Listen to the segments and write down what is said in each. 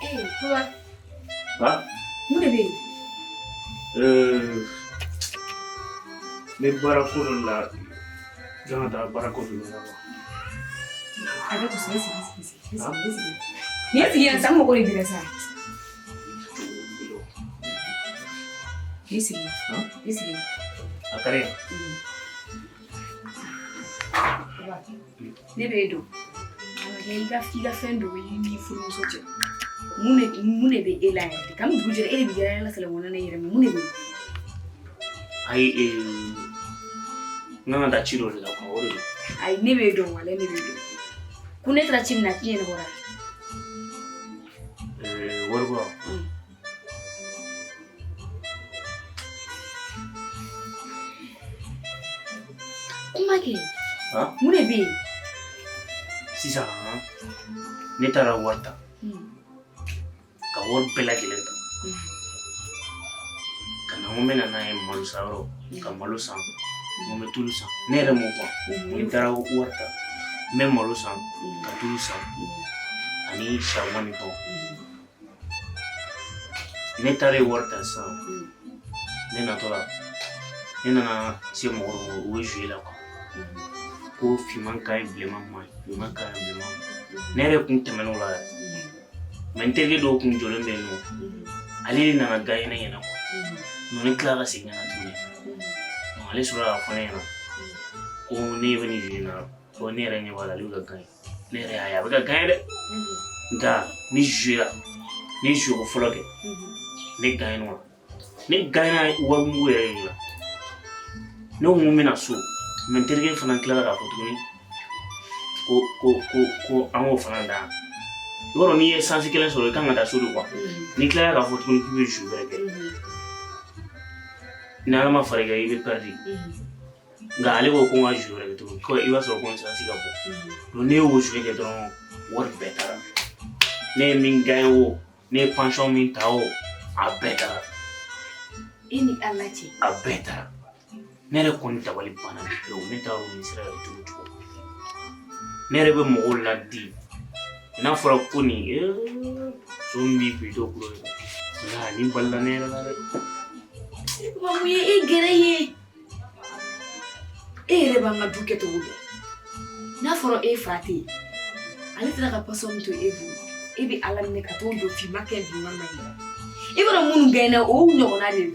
Ee papa. Ha? Mun de bɛ yen? N bɛ baara ko dɔ la, n kan ka taa baara ko dɔ la. Hakɛ to, sigi, sigi, sigi, sigi, sigi, sigi. Nin ye sigi yan sa, n mago de b'i la sa. I sigi. I sigi. A ka di. Ne b'e dɔn. I ka fɛn dogo i n'i furumuso cɛ. Mun de bɛ e la yɛrɛ? Kabini dugu jɛra, e de bɛ yala yala salon kɔnɔna na yɛrɛ, mun de bɛ yen? Ayi, n kan ka taa ci dɔ de la quoi, o de don. Ayi, ne b'e dɔn, walayi ne b'e dɔn. Ko ne taara ci min na, a ti ɲɛnabɔra. Wari ko wa? Kuma kɛ. Mun de bɛ yen? Sisan ne taara wari ta, ka wari bɛɛ lajɛlen ta ka na, n ko n bɛ na n'a ye malo sanyɔrɔ, ka malo san, n ko n bɛ tulu san. Ne yɛrɛ m'o quoi, n taara wari ta, n bɛ malo san, ka tulu san ani charbon ni fɛnw. Ne taara wari ta sisan, ne natɔ la, ne nana se mɔgɔ dɔw ma, u bɛ jouer la quoi, ko finman ka ɲi, bilenman man ɲi, finman ka ɲi, bilenman man ɲi. Ne yɛrɛ kun tɛmɛn'o la yɛrɛ, mais n terikɛ dɔw kun jɔlen bɛ yen nɔ, ale de nana gagner ne ɲɛna quoi. Donc ne tilala ka segin ka na tuguni. Donc ale sɔrɔla k'a fɔ ne ɲɛna ko ne bɛ nin jouer na, ko ne yɛrɛ ɲɛ b'a la, ale bɛ ka gagner. Ne yɛrɛ y'a ye a bɛ ka gagner dɛ, nka ni jouer la, ne ye jouer ko fɔlɔ kɛ, ne gagner o la, ne gagner wari mugu yɛrɛ de la. Ne ko n bɛna so, mais n terikɛ fana tilala k'a fɔ tuguni ko an k'o fana da. I b'a dɔn, n'i ye chance kelen sɔrɔ, i kan ka taa so de quoi. N'i tilala k'a fɔ tuguni k'i bɛ jeu wɛrɛ kɛ, ni Ala ma fara i kan, i bɛ perdre. Nka ale ko ko n ka jeu wɛrɛ kɛ tuguni, ko i b'a sɔrɔ ko n chance ka bon. Donc ne y'o jeu kɛ dɔrɔn, wari bɛɛ taara. Ne ye min gagner o, ne ye pension min ta o, a bɛɛ taara. E ni Ala cɛ. A bɛɛ taara. Ne yɛrɛ kɔni dabali banna pewu, ne t'a dɔn nin sera ka cogo cogo. Ne yɛrɛ bɛ mɔgɔw ladi, n'a fɔra ko nin so min b'i bi dɔ kulo ye, nka nin balila ne yɛrɛ la dɛ. Wa mun ye e gɛrɛ ye? E yɛrɛ b'an ka du kɛcogo dɔn. N'a fɔra e fa tɛ yen, ale taara ka pension min to e bolo, e bɛ Ala minɛ ka t'o don finman kɛ, bilenman man ɲi. I b'a dɔn minnu gagné o y'u ɲɔgɔnna de ye.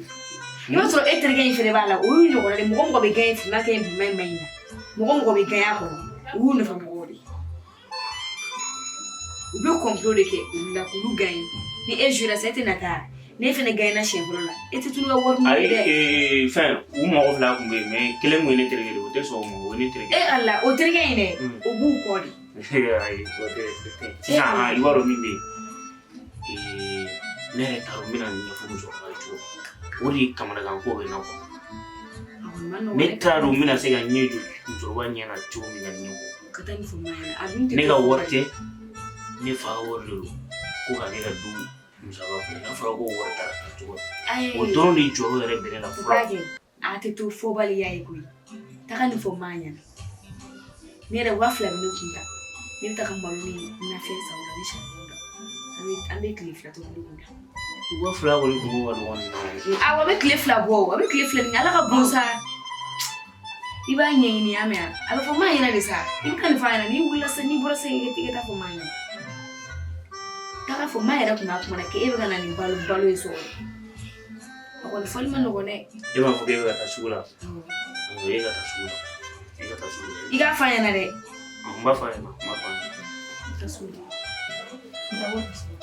I b'a sɔrɔ e terikɛ in fɛnɛ b'a la, o y'u ɲɔgɔnna de. Mɔgɔ mɔgɔ bɛ gagné finman kɛ, bilenman man ɲi na, mɔgɔ mɔgɔ bɛ gagné a kɔnɔ, o y'u nɔfɛ mɔgɔw de ye. U bɛ complot de kɛ olu la k'olu gagné. Ni e joué la sisan, e tɛ na taa. Ne fɛnɛ gagné na siɲɛ fɔlɔ la, e tɛ tunu ka wari Ayi. minɛ dɛ. Fɛn u mɔgɔ fila kun bɛ yen, mais kelen kun ye ne terikɛ de ye, o tɛ sɔn o ma, o ye ne terikɛ. E Ala, o terikɛ in dɛ, o b'u kɔ de. Ayi, o tɛ. Sisan i b'a dɔn min bɛ yen, ne yɛrɛ t'a dɔn n bɛna nin ɲɛfɔ musokɔrɔba ye cogo min, o de ye kamanagan ko bɛ n na quoi. A kɔni ma nɔgɔn Ne dɛ. t'a dɔn n bɛna se ka ɲɛ jɔ musokɔrɔba ɲɛ na cogo min ka nin ɲɛfɔ. Ka taa nin fɔ maa ɲɛna, a dun tɛ Ne ka to wari fɔ. tɛ, ne fa ka wari de don, ko k'a kɛ ka du musaka fɔ. N'a fɔra ko wari taara ta cogo di? Ayi. O dɔrɔn de jɔyɔrɔ yɛrɛ bɛ ne la O fɔlɔ. b'a kɛ, a tɛ to fɔbaliya ye koyi. Taga nin fɔ maa ɲɛna. Ne yɛrɛ, 2000 bɛ ne kun ta, ne bɛ taga malo ni nafɛn san o la ni charbon da, an bɛ tile 2 tobili k'o la. 2000 kɔni kun ka dɔgɔ nin na o. Awɔ, a bɛ tile 2 bɔ o, a bɛ tile 2 nin, Ala ka bon sa. I b'a ɲɛɲini, y'a mɛn? A bɛ fɔ maa ɲɛna de sa. I bɛ ka nin fɔ a ɲɛna, n'i wulila sisan, n'i bɔra sisan, i ka taa fɔ maa ɲɛna. Taga fɔ maa yɛrɛ kun b'a kuma na k'e bɛ ka na ni balo ye so kɔnɔ. A kɔni fɔli ma nɔgɔn dɛ. E m'a fɔ k'e bɛ ka taa sugu la? Awɔ, e ka taa sugu la, e ka taa sugu la. I k'a f'a ɲɛna dɛ. N b'a fɔ a ɲɛna, n b'a fɔ a ɲɛna. Taa sugu la. Taa wari sɔrɔ.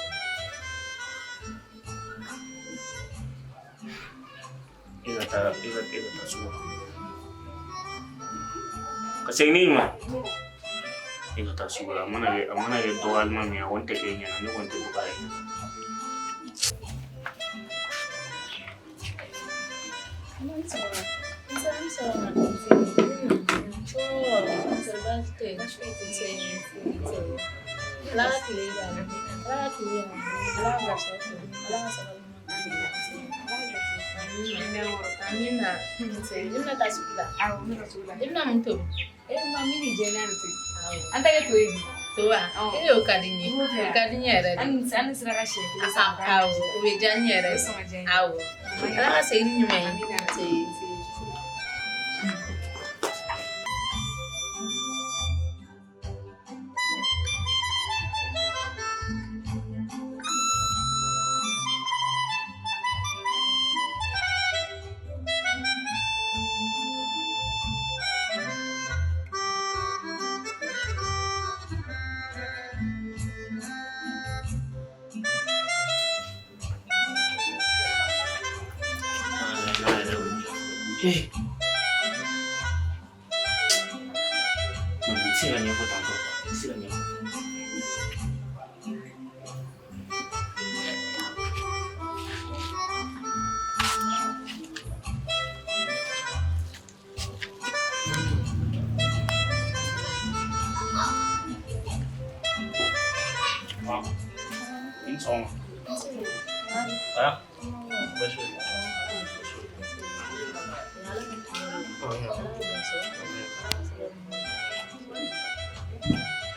E ka taa, e ka taa sugu la ka segin ni ɲuman. E ka taa sugu la, a mana kɛ dɔgɔyalima min ye, a kɔni tɛ kɛ e ɲɛna, ne kɔni tɛ dɔgɔya ye. Ala ka tile yira an na. Ala ka tile yira an na. Ala ka garisɛgɛ foni. Ala ka sabali ɲuman. Amina. I bɛna taa sugu la? Awɔ, n bɛ taa sugu la. I bɛna mun tobi? E ma min ni jɛlenya de tobi. Awɔ. An ta kɛ to ye bi. To wa? E o ka di n ye. O ka di n ye yɛrɛ de. An ni sera ka siɲɛ kelen san. Awɔ, o bɛ diya n yɛrɛ O ye. bɛ sɔn ka diya n ye. Awɔ. Ala ka segin ni ɲuman ye. Amina. Eh. Non, n tɛ se ka ɲɛfɔ tantɔ n tɛ se ka ɲɛfɔ. Ah, i ni sɔgɔma. Ah, baasi foyi tɛ.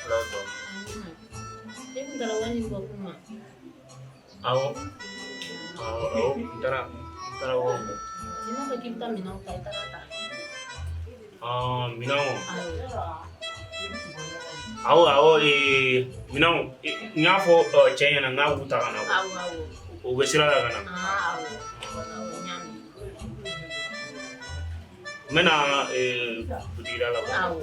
Ala dɔn. E kun taara wari in bɔ kun ma. Awɔ. Awɔ, awɔ, n taara wari bɔ. I n'a fɔ k'i bɛ taa minɛnw ta, i taara ta. Ah, minɛnw. Awɔ. Awɔ, awɔ, minɛnw, n y'a fɔ cɛ ɲɛna n k'a k'u ta ka na. Awɔ, awɔ. O bɛ sira la ka na. Ah, awɔ. Awɔ, n y'a mɛn. N bɛna butigi da la. Awɔ.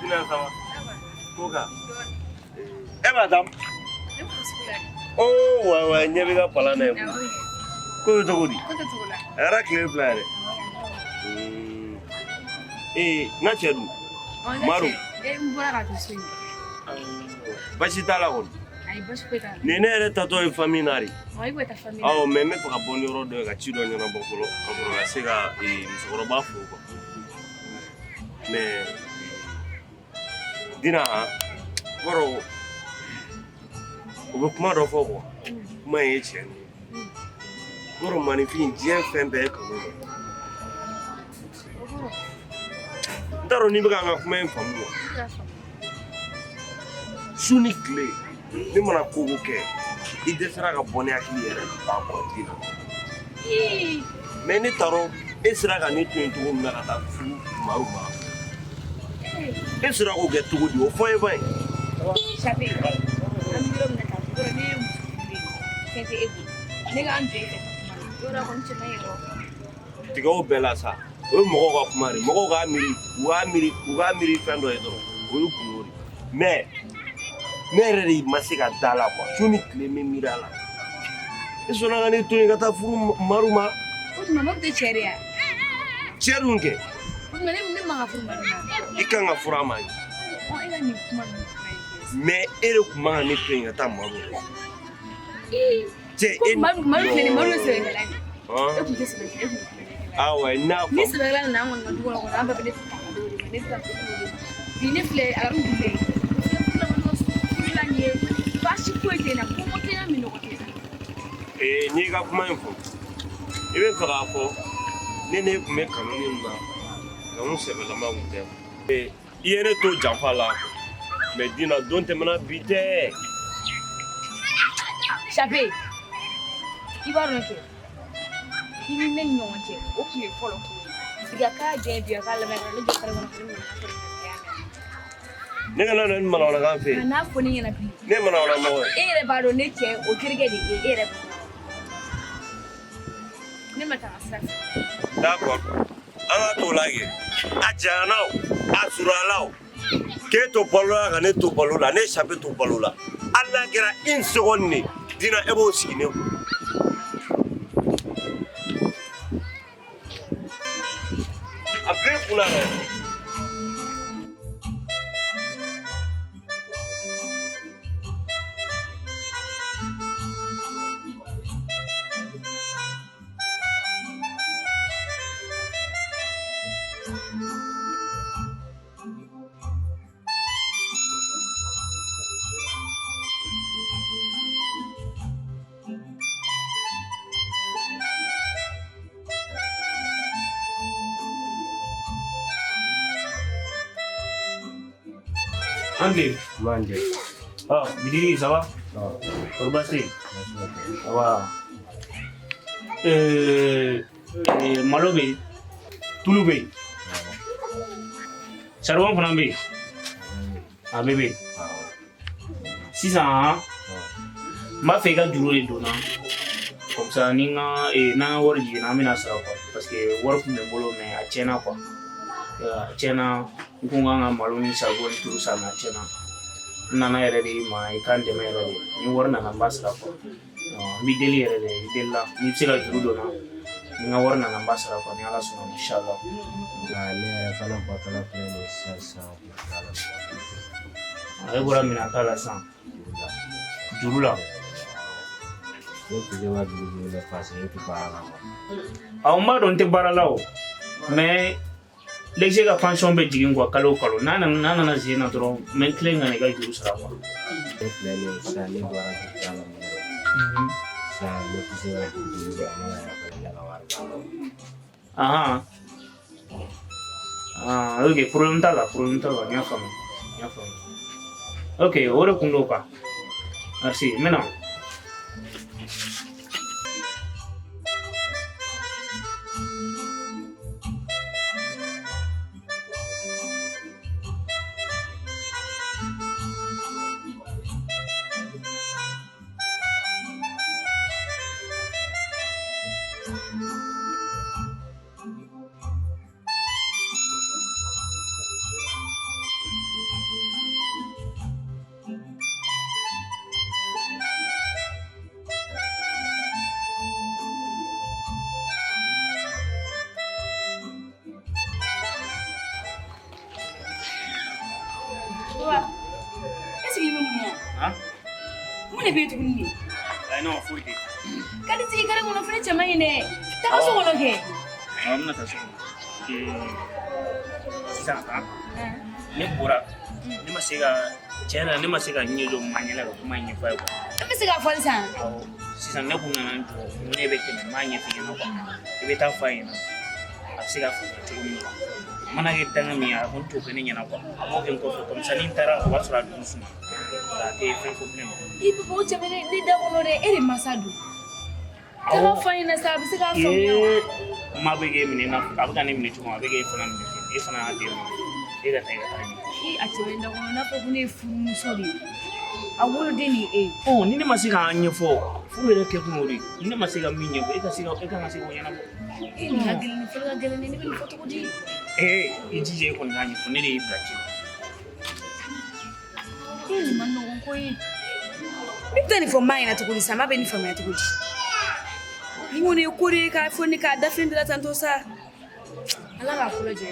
Dina sama. Ko kan. E b'a dam. Ne bɔra sugu la. Oh, wa wa ɲɛ b'i ka palan na yen. Awɔ. Ko bɛ cogo di? Ko tɛ cogo la. A kɛra tile fila yɛrɛ. Ee, n ka cɛ dun? Maru. E n bɔra ka to so in. Basi t'a la kɔni. Ayi, basi foyi t'a la. Nin ye ne yɛrɛ tatɔ ye famille na de. Ɔ, i bɛ taa famille na. Awɔ, mais n bɛ fɛ ka bɔ ni yɔrɔ dɔ ye ka ci dɔ ɲɛnabɔ fɔlɔ ka sɔrɔ ka se ka musokɔrɔba fo quoi. Mais Dina, kɔrɔ u bɛ kuma dɔ fɔ quoi. Kuma in ye tiɲɛ de ye. Kɔrɔ maninfin diɲɛ fɛn bɛɛ ye kanu de ye. N t'a dɔn n'i bɛ ka n ka kuma in faamu wa. Su ni tile ne mana ko o ko kɛ i dɛsɛra ka bɔ ne hakili yɛrɛ ba kɔ Dina. Mais ne t'a dɔn e sera ka ne to yen cogo min na ka taa furu Maru ma. E sera k'o kɛ cogo di o fɔ n ye ba ye. Sabe, an bɛ yɔrɔ min na tan, yɔrɔ ne ye muso furulen ye, fɛn tɛ e bolo. Ne k'an jɔ e fɛ ka kuma na. Yɔrɔ kɔni cɛ man ɲi dɛ. Tigɛ o bɛɛ la sa, o ye mɔgɔw ka kuma de ye. Mɔgɔw k'a miiri, u k'a miiri, u k'a miiri fɛn dɔ ye dɔrɔn, o ye kungo de ye. Mais ne yɛrɛ de ma se ka da la quoi. Su ni tile n bɛ miiri a la. E sɔnna ka ne to yen ka taa furu Maru ma. O tuma Maru tɛ cɛ de ye wa? Cɛ dun kɛ. O tuma ne man ka furu Maru ma. I kan ka furu a ma ye. Ɔ, e ka nin kuma ninnu kuma ye jumɛn ye? Mais e de tun man ka ne to yen ka taa Maru yɛrɛ. Cɛ Ko e Maru Maru filɛ nin ye, Maru ye sɛbɛkɛla de ye. Han? E tun tɛ sɛbɛkɛla, e tun tɛ sɛbɛkɛla ye. Awɔ, n'a Ni faamu. sɛbɛkɛla nana an kɔni ka du kɔnɔ kɔni, an bɛɛ bɛ ne ta ka d'o de ma. Ne tɛ taa furu o de ma. Bi ne filɛ alhamdulilayi. Furu la nin ye, baasi foyi tɛ n na, kɔngɔ tɛ n na, minnɔgɔ tɛ n na. Ee, n'i ka kuma in fɔ, i bɛ fɛ k'a fɔ ne ne tun bɛ kanu min na, kanu sɛbɛlama tun tɛ. Ee, i ye ne to janfa la, mais Dina don tɛmɛna bi tɛ. Sabe, i b'a dɔn kɛ, i ni ne ni ɲɔgɔn cɛ, o tun ye fɔlɔ ko ye. Bi ka k'a diya ye, bi ka k'a laban ye, ka ne jɔ kare kɔnɔ ka ne manamana fɔ ne ɲɛna, i y'a mɛn? Ne kana na ni manamanakan fɛ yen. Nka n'a fɔ ne ɲɛna bi. Ne ye manamana mɔgɔ ye. E yɛrɛ b'a dɔn ne cɛ o terikɛ de ye e yɛrɛ b'a dɔn. Ne ma taa sira fɛ. D'accord. An ka t'o la kɛ. A janyana o, a surunyala o, k'e to balo la ka ne to balo la, ne Sape to balo la, hali n'a kɛra une seconde de Dina, e b'o sigi ne kun. A bila i kunna dɛ. Andi. Manje. Ah, Bidiri, ça va? Ah. Kɔri baasi tɛ yen? Baasi tɛ. Ça va. Malo bɛ yen, tulu bɛ yen, saribɔn fana bɛ yen, a bɛɛ bɛ yen. Sisan n b'a fɛ i ka juru de don n na, comme ça ni n ka n'an ka wari jiginna an bɛna sara quoi, parce que wari tun bɛ n bolo mais a tiɲɛna quoi. A tiɲɛna, n kun kan ka malo ni saribɔn ni tulu san mais a tiɲɛna. N nana yɛrɛ de i ma i ka n dɛmɛ yɛrɛ de, ni wari nana n b'a sara quoi. N b'i deli yɛrɛ de, i deli la n'i bɛ se ka juru don n na, ni n ka wari nana n b'a sara quoi, ni Ala sɔnna ma inchallah. Ne yɛrɛ fana bɔtɔla filɛ nin ye sisan sisan. Ale bɔra minɛn ta la sisan juru la. Ne tɛ se ka juru don dɛ parce que e tɛ baara la quoi. Awɔ, n b'a dɔn n tɛ baara la o, mais Lɛkise ka pension bɛ jigin quoi kalo o kalo, n'a nana sen na dɔrɔn n bɛ tilen ka na i ka juru sara quoi. Ne filɛ nin ye sisan, ne bɔra juru ta la mun na sisan, ne tɛ se ka juru don, ne yɛrɛ fana ne ka wari b'a la. Ahan. Ah, ok, problème t'a la, problème t'a la, n y'a faamu, n y'a faamu. Ok, o de kun don quoi. Merci, n bɛ na. Est-ce que i bɛ mun na? Han? Mun de bɛ yen tuguni de? Ayi non, foyi tɛ. Ka di sigi kare kɔnɔ fɛnɛ cɛ man ɲi dɛ. Taga so kɔnɔ kɛ. Awɔ, n bɛna taa so kɔnɔ. Sisan ne bɔra, ne ma se ka tiɲɛ na, ne ma se ka ɲɛ jɔ maa ɲɛ la ka kuma in ɲɛfɔ a ye quoi. E bɛ se k'a fɔ sisan? Awɔ, sisan ne kun nana n jɔ ko ne bɛ tɛmɛ, n b'a ɲɛf'i ɲɛna quoi. I bɛ taa f'a ɲɛna, a bɛ se k'a faamuya cogo min na. A mana kɛ danga min ye, a kɔni t'o kɛ ne ɲɛna quoi. A b'o kɛ n kɔfɛ comme ça ni n taara o b'a sɔrɔ a dusu suma. A tɛ fɛn fɔ bilen. I papa, o cɛ bɛ ne da kɔnɔ dɛ, e de masa don. Taga f'a ɲɛna sa, a bɛ se k'a faamuya. Ee, maa bɛ k'e minɛ i n'a fɔ a bɛ ka ne minɛ cogo min, a bɛ k'e fana minɛ ten. E fana y'a den ye. E ka taa i ka taa ɲɛ. Ee, a cɛ bɛ ne da kɔnɔ n'a fɔ ko ne ye furumuso de ye. A woloden de ye e ye. Ɔ, ni ne ma se k'a ɲɛfɔ, furu yɛrɛ kɛ kun y'o de ye. Ni ne ma se ka min ɲɛfɔ, e ka se ka e kan ka se k'o ɲɛnabɔ. E nin ka gɛlɛn, nin fana ka gɛlɛn, ne bɛ nin fɔ cogo di? Ee, i jija e kɔni k'a ɲɛfɔ, ne de y'i bila ci la. E nin ma nɔgɔn ko ye. Ne bɛ taa nin fɔ maa ɲɛna cogo di sa, maa bɛ nin faamuya cogo di? Ni kɔni ye ko de ye k'a fɔ ne k'a dafilen de la tantɔ sa. Ala k'a ko lajɛ.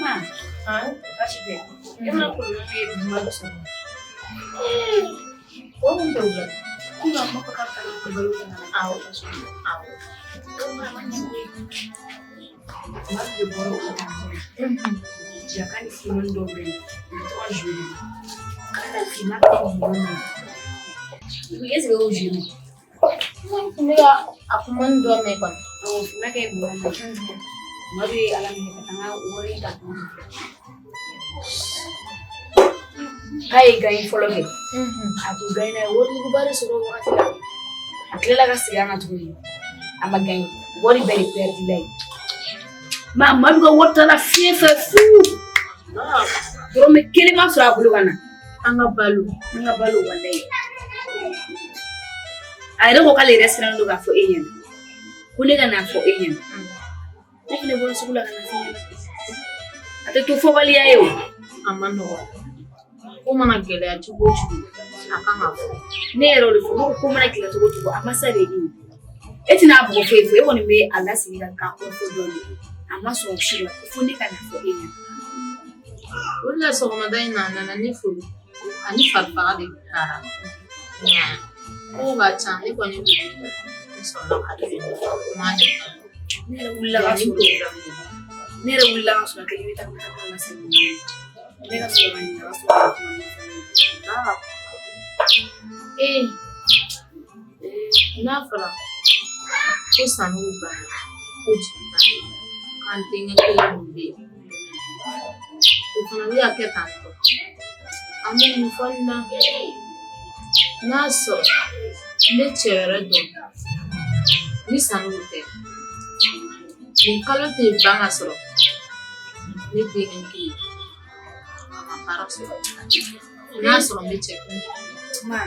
Ma, baasi tɛ. E ma kɔlɔlɔ ye duguma dɔ sɔrɔ. O mun tɛ o la. Komi an b'a fɔ k'a bɛ taa balo ka na. Awɔ. Awɔ. Madu de bɔra o ta jaka ni finman dɔw bɛ yen, u bɛ to ka jouer de. K'a finman kɛ bilenman ye. Est-ce que o jouer? Ne tun bɛ ka a kuma ni dɔ mɛn kɔni. Awɔ, finman kɛ bilenman ye. Madu ye Ala minɛ ka taa n ka wari ta. K'a ye gagne fɔlɔ kɛ. A kun gagne na, wari muguba de sɔrɔ o wagati la. A tilala ka segin a kan tuguni. A ma gagne, wari bɛɛ de perdu la ye. Ma Madu ka wari taara fiɲɛ fɛ fu. Dɔrɔmɛ kelen ma sɔrɔ a bolo ka na. An ka balo. An ka balo walayi. A yɛrɛ ko k'ale yɛrɛ sirannen don k'a fɔ e ɲɛna. Ko ne ka n'a fɔ e ɲɛna. Ne fɛnɛ bɔra sugu la ka na f'i ɲɛna. A tɛ to fɔbaliya ye o. A ma nɔgɔn. Ko mana gɛlɛya cogo o cogo, a kan ka fɔ. Ne yɛrɛ de fɔ, ne ko ko mana gɛlɛya cogo o cogo, a masa de ye. E tɛna a bugɔ foyi foyi, e kɔni bɛ a lasigi ka k'a kɔrɔfɔ dɔɔnin. A ma sɔn o si la, fo ne ka n'a fɔ e ɲɛna. O de la sɔgɔmada in na, a nana ne fo ani farifaga de taara. Nka kow ka ca, ne kɔni ne sɔrɔla ka to yen. N m'a ɲɛfɔ. Ne yɛrɛ wulila ka sɔrɔ. Ne yɛrɛ wulila ka sɔrɔ a kelen bɛ taa ka la segin. Ne ka sɔrɔ ka ɲininka ka sɔrɔ ka kuma ɲɛfɔ ne ɲɛna. Ee, n'a fɔra ko Sanogo banna, ko jigi banna, k'an denkɛ kelen min bɛ yen, o fana bɛ ka kɛ tan tɔ. An bɛ mun fɔ nin na? N'a sɔrɔ n bɛ cɛ wɛrɛ dɔn ni Sanogo tɛ, nin kalo tɛ ban ka sɔrɔ ne denkɛ kelen a ma baara sɔrɔ. N'a sɔrɔ n bɛ cɛ dɔn. Ma,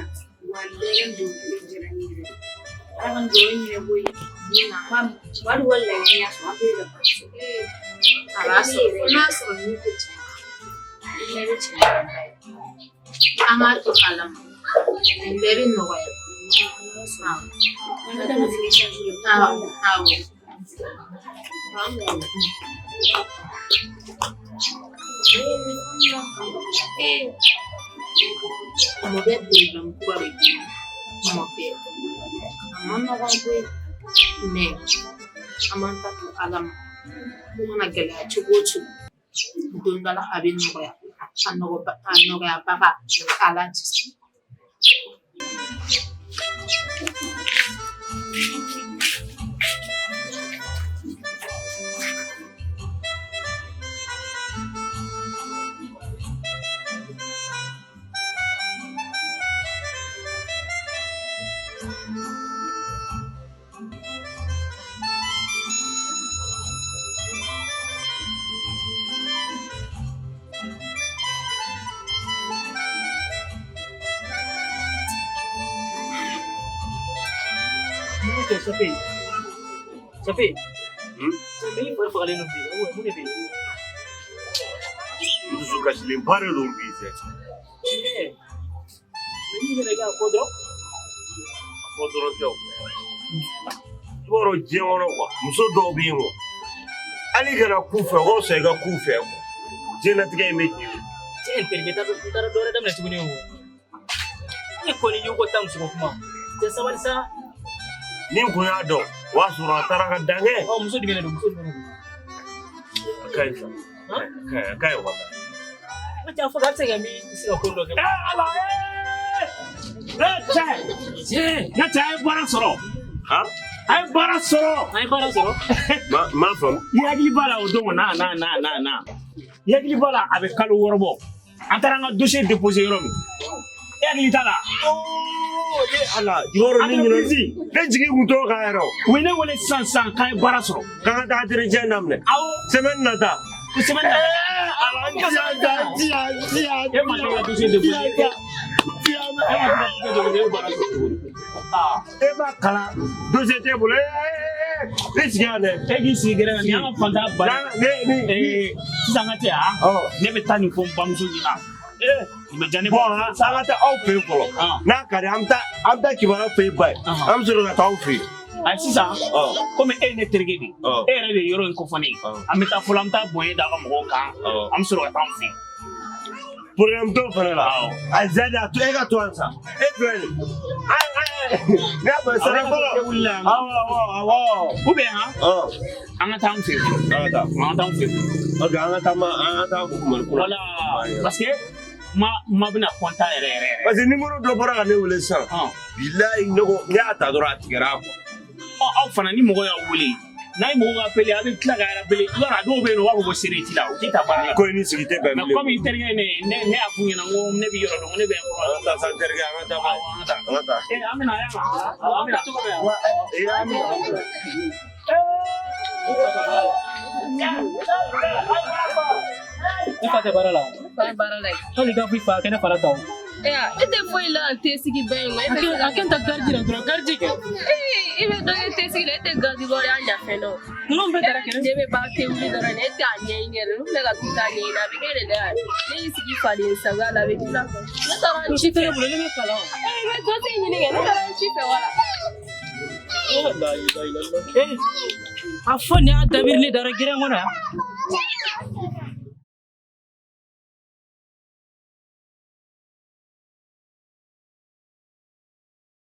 walayi n don ne diyara ne yɛrɛ. Ala ka dugawu ɲinɛ koyi. Ma, Madu ka laɲini y'a sɔrɔ an bɛɛ ka baara sɔrɔ. A b'a sɔrɔ n'a sɔrɔ n'i ko tiɲɛ ne bɛ tiɲɛ, an k'a to Ala ma, nin bɛɛ bɛ nɔgɔya. An bɛ taa fini change. Awɔ, awɔ. Kuma bɛɛ problème kura bɛ di kuma bɛɛ. A ma nɔgɔn koyi, mais an b'an ta to Ala ma. Ko mana gɛlɛya cogo o cogo, don dɔ la a bɛ nɔgɔya. A nɔgɔyabaga o ye Ala de ye. Safi. Safi. Safi, fari fagalen don bi. Mun de bɛ yen? N dusu kasilenba de don bi sɛ. Mais n'i yɛrɛ k'a fɔ dɔrɔn. A fɔ dɔrɔn tɛ o. I b'a dɔn diɲɛ kɔnɔ quoi, muso dɔw bɛ yen quoi, hali i kana k'u fɛ, o ka fisa i ka k'u fɛ quoi. Diɲɛlatigɛ in bɛ ten de. Cɛ n terikɛ, n taara dɔ wɛrɛ daminɛ tuguni o. E kɔni y'i ko taa muso ko kuma. Cɛ sabali sa. Ni n kun y'a dɔn, o y'a sɔrɔ a taara ka dan kɛ. Ɔ, muso jumɛn de don? Muso jumɛn de don? A ka ɲi sa. A ka ɲi walayi. O cɛ a fɔ k'a bɛ se ka min se ka ko dɔ kɛ. Ala cɛ! Ne cɛ, a ye baara sɔrɔ. Han? A ye baara sɔrɔ. An ye baara sɔrɔ. Ma faamu. I hakili b'a la o don na na na na na. I hakili b'a la a bɛ kalo 6 bɔ. An taara an ka dossier déposer yɔrɔ min. E hakili t'a la? Ne Ala, yɔrɔ ne ɲinɛ. Ne jigi kun t'o kan yɛrɛ o. U ye ne wele sisan sisan k'an ye baara sɔrɔ. K'an ka taa entretien daminɛ. Awɔ. Semaine nata. Ko semaine nata. Ala, diya diya. E ma taa ka dossier déposer. E ma taa ka dossier déposer, e bɛ baara sɔrɔ cogo di? E b'a kalan dossier t'e bolo. Ne sigi yan dɛ. E k'i sigi gɛrɛ la, nin y'an ka fantanya ba ye. Sisan ka tɛ yan. Ne bɛ taa nin fɔ n bamuso ɲɛna. Nin bɛ diya ne Bon, an ka taa aw fɛ yen fɔlɔ. N'a ka di, an bɛ taa kibaruya fɛ yen ba ye. An bɛ sɔrɔ ka taa aw fɛ yen. Ayi sisan, komi e ye ne terikɛ de ye, e yɛrɛ de ye yɔrɔ in kofɔ ne ye. An bɛ taa fɔlɔ, an bɛ taa bonya da ka mɔgɔw kan, an bɛ sɔrɔ ka taa anw fɛ yen. Problème t'o fana la. Awɔ. A Zadi, a to e ka to yan sa. E filɛ nin ye. Ne y'a fɔ sara fɔlɔ. Awɔ awɔ awɔ. Ou bien han, an ka taa an fɛ yen fɔlɔ. An ka taa. An ka taa an fɛ yen fɔlɔ. Ok, an ka taa ma an ka taa Kumali kura. Voilà, parce que ma bɛna content yɛrɛ yɛrɛ yɛrɛ. Parce que numéro dɔ bɔra ka ne wele sisan. Bilayi, ne ko ne y'a ta dɔrɔn, a tigɛra quoi. Ɔ, aw fana, ni mɔgɔ y'aw wele, n'a ye mɔgɔw ka appelé, a bɛ tila ka rappeler. I b'a dɔn, a dɔw bɛ yen nɔ, u b'a fɔ ko seere t'i la, u t'i ta baara la. Ko i ni sigi tɛ bɛn Mais bilen. comme i terikɛ ye ne ye, ne y'a f'u ɲɛna, n ko ne bɛ yɔrɔ dɔn, ko ne bɛ yan fɔlɔ. An ka taa sa, n terikɛ, an ka taa. Awɔ, an ka taa. An ka taa. Ee, an bɛna yan, an bɛna cogo min. Ee, an bɛna. Ne fa tɛ baara la. Fa ye baara la ye. Hali i k'a fɔ i fa kɛ ne fara ta o. E tɛ foyi la te sigi ba in ma. E bɛ se A kɛ n ta garidi la dɔrɔn, garidi kɛ. Ee, i bɛ dɔ kɛ te sigi la, e tɛ garidi bɔ, y'a ɲa fɛn dɔn. Ninnu bɛɛ taara kɛrɛfɛ. Ne bɛ ba te wuli dɔrɔn, e tɛ a ɲɛɲini yɛrɛ. Ninnu filɛ ka t'u ta ɲɛɲini, a bɛ kɛ de dɛ. Ne y'i sigi faden sagoya la, a bɛ k'i la. Ne taara n ci Si tɛ fɛ. ne bolo, ne bɛ kalan. Ee, i bɛ dɔ te ɲini kɛ, ne taara n ci fɛ wala. Ee, a fɔ nin y'a dabiri ne dara gɛrɛn kɔnɔ yan.